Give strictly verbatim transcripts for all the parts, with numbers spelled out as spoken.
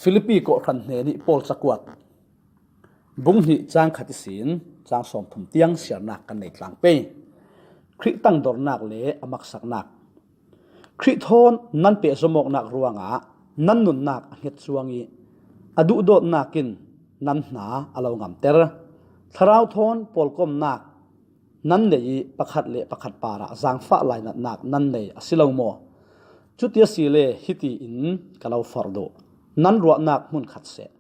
Philippi kawhhran hnenih Paul cakuat bung hnih cang khat ihsin cang sawmthum tiang siarnak kan nei tlang pei. Khrih tangdornak le a maksaknak. Khrih thawn nan pehzomawknak ruangah nan nunnak a hnget cuang ih a duhdawtnak in nan hna a lo ngamter. Thlarau thawn pawlkomnak nan nei ih pakhat le pakhat parah zaangfah lainatnak nan nei a si lo maw? Cuti asile hiti in ka lo forh duh. Nan ruahnak hmun khat seh.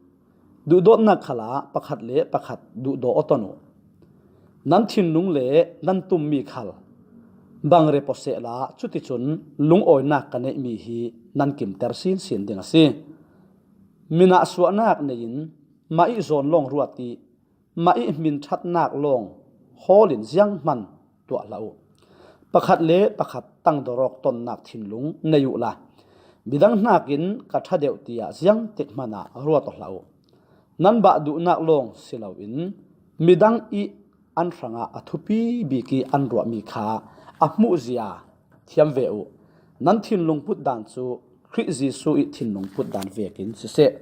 Duhdawtnak khalah pakhat le pakhat duhdaw aw ton uh. Nan thinlung le nan tummi khal bang rep aw sehla, cuticun lungawinak ka neihmi hi nan kimter sinsin ding a si. Minah suahnak nei-in mah ih zawn lawng ruat ih mah ih hminṭhatnak lawng hawl in zianghman tuah hlah uh. Pakhat le pakhat tangdawrawk tonnak thinlung nei uhla, midang hnakin ka ṭha deuh tiah ziangtik hmanah ruat aw hlah uh. Nan bah duhnak lawng si loin midang ih an hrangah a thupi bik ih an ruahmi kha a hmuhzia thiam ve uh. Nan thinlung putdan cu Khrih Jesuh ih thinlung putdan vekin siseh.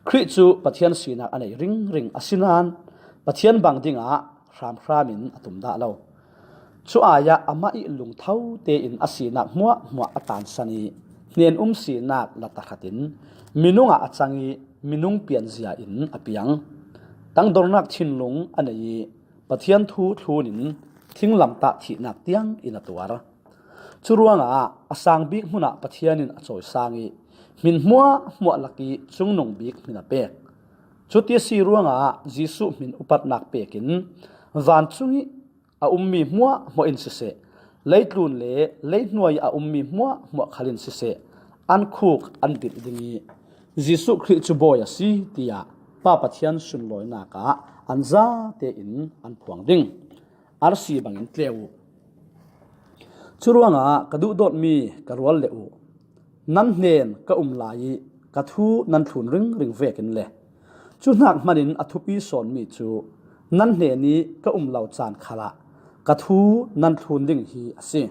Khrih cu Pathian sinak a nei ringring a si nain Pathian bang dingah hramhram in a tum dah lo. Cu ai-ah amah ih lungtho tein a sinak hmuahhmuah a tansan ih hnen-um sinak la tahratin minung ah a cang ih minung pianzia in a piang. Tangdornak thinlung a nei ih Pathian thu thlun in thinglamtah thihnak tiang in a tuar. Curuangah a sang bik hmunah Pathian in a cawisang ih hmin hmuahhmuah lakih cungnung bik hmin a pek. Cuti a si ruangah Jesuh hmin upatnak pekin vancung ih a ummi hmuahhmuah in siseh, leitlun le leihnuai ih a ummi hmuahhmuah khal in siseh, an khuk an binh ding ih Jesuh Khrih cu Bawi a si, tiah Pa Pathian sunlawinak ah an zate in an phuang ding. Arsi bangin tleu uh. Curuangah ka duhdawtmi ka rual leh uh, nan hnen ka um lai ih ka thu nan thlun ringring vekin le cu hnak hmanin a thupi sawnmi cu nan hnen ih ka um lo caan khalah ka thu nan thlun ding hi a si.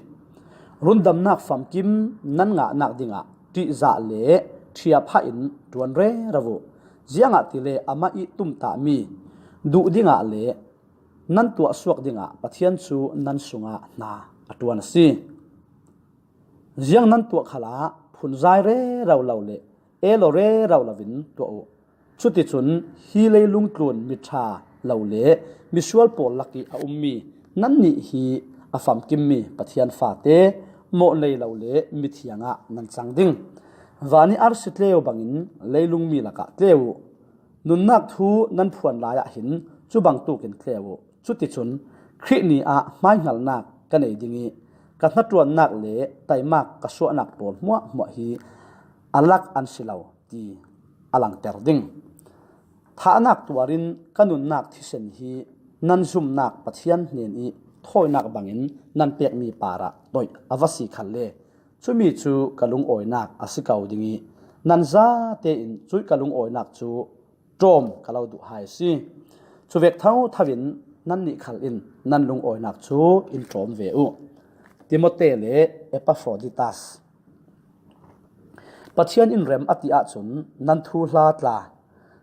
Rundamnak famkim nan ngahnak dingah ṭihzah le ṭhiaphah in ṭuan rero uh. Ziangahtile amah ih tumtahmi duh dingah le nan tuahsuak dingah Pathian cu nan sungah hna a ṭuan a si. Ziang nan tuah khalah phunzai rero lo le elo rero loin tuah uh. Cuticun hi leilung tlun miṭha lo le misual pawl lakih a ummi nannih hi a famkimmi Pathian fate, mawh nei lo le mithiang ah nan cang ding. Van ih arsi tleu bangin leilungmi lakah tleu uh. Nunnak thu nan phuan lai ah hin cu bangtuk in tleu uh. Cuticun Khrih ni ah hmaihngalnak ka nei ding ih ka hnaṭuannak le taimak ka suahnak pawl hmuahhmuah hi a lak an si lo ti a langter ding. Thahnak tuar in ka nunnak thisen hi nan zumnak Pathian hnen ih thawinak bangin nan pekmi parah toih a va si khalle, cumi cu ka lungawinak a si ko ding ih nan zate in cuih ka lungawinak cu ṭawm ka lo duh hai a si. Cuvek thotho in nannih khal in nan lungawinak cu in ṭawm ve uh. Timote le Epafroditas. Pathian in rem a ti ahcun nan thuhla tla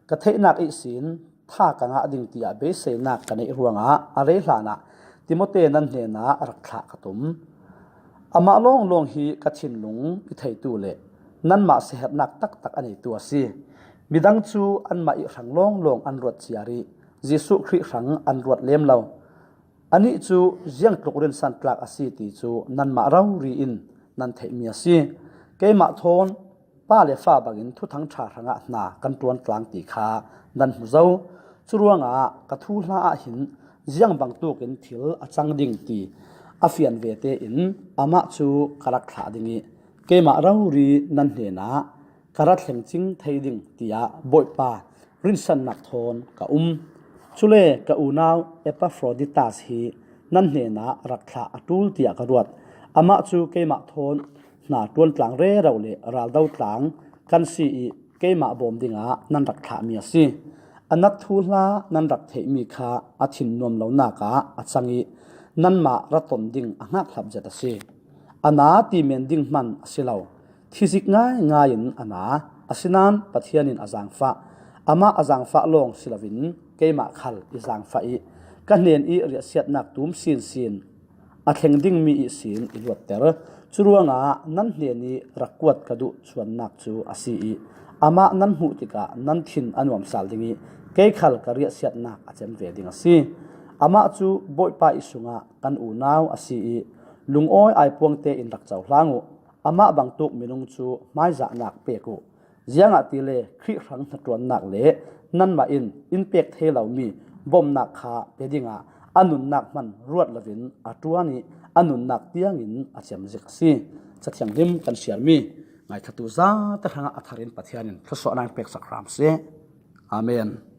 ka theihnak ihsin tha ka ngah ding tiah beiseinak ka neih ruangah a rei hlanah Timote nan hnenah rak thlah ka tum. Amah lawnglawng hi ka thinlung i theitu le nanmah siaherhnak taktak a neitu a si. Midang cu anmah ih hrang lawnglawng an ruat ciar ih Jesuh Khrih hrang an ruat lem lo. Anih cu ziangtluk rinsan tlak a si ti cu nanmah rori in nan theihmi a si. Keimah thawn pa le fa bangin Thuthang ṭha hrangah hna kan ṭuan tlang ti kha nan hmu zo. Curuangah ka thuhla ah hin ziang bangtuk in thil a cang ding ti a fian ve tein amah cu ka rak thlah ding ih keimah rori nan hnenah ka ra thleng cing thei ding, tiah Bawipa rinsannak thawn ka um. Cule ka unau Epafroditas hi nan hnenah rak thlah a ṭul tiah ka ruat. Amah cu keimah thawn hna ṭuan tlang rero le raldo tlang kan si ih keimah bawm dingah nan rak thlahmi a si. A nat thuhla nan rak theihmi kha a thin nuam lonak ah a cang ih nanmah ra ton ding a hngakhlap zet a si. A na ti men ding hman a si lo. Thizik ngaingai in a na. Asinan Pathian in a zangfah, amah a zangfah lawng si loin keimah khal i zangfah i, ka hnen i riahsiatnak tum sinsin a thleng dingmi ihsin i luatter. Curuangah nan hnen i rak kuat ka duh cuannak cu a si i, amah nan hmuh tikah nan thin a nuamsal ding i, kei khal ka riahsiatnak a cem ve ding a si. Amah cu Bawipa i sungah kan unau a si i, lungawi aipuangte in rak cohlang uh. Amah bangtuk minung cu hmaizahnak pek uh. Ziangahtile Khrih hrang hnaṭuannak le nanmah in in pek thei lomi bawmhnak kha pe dingah a nunnak hman ruat loin a ṭuan i, a nunnak tiangin a cem zik a si. Cathianghlim kan siarmi ngaithlatu zate hrangah a thar in Pathian in thluasuahnak in peksak hram seh. Amen.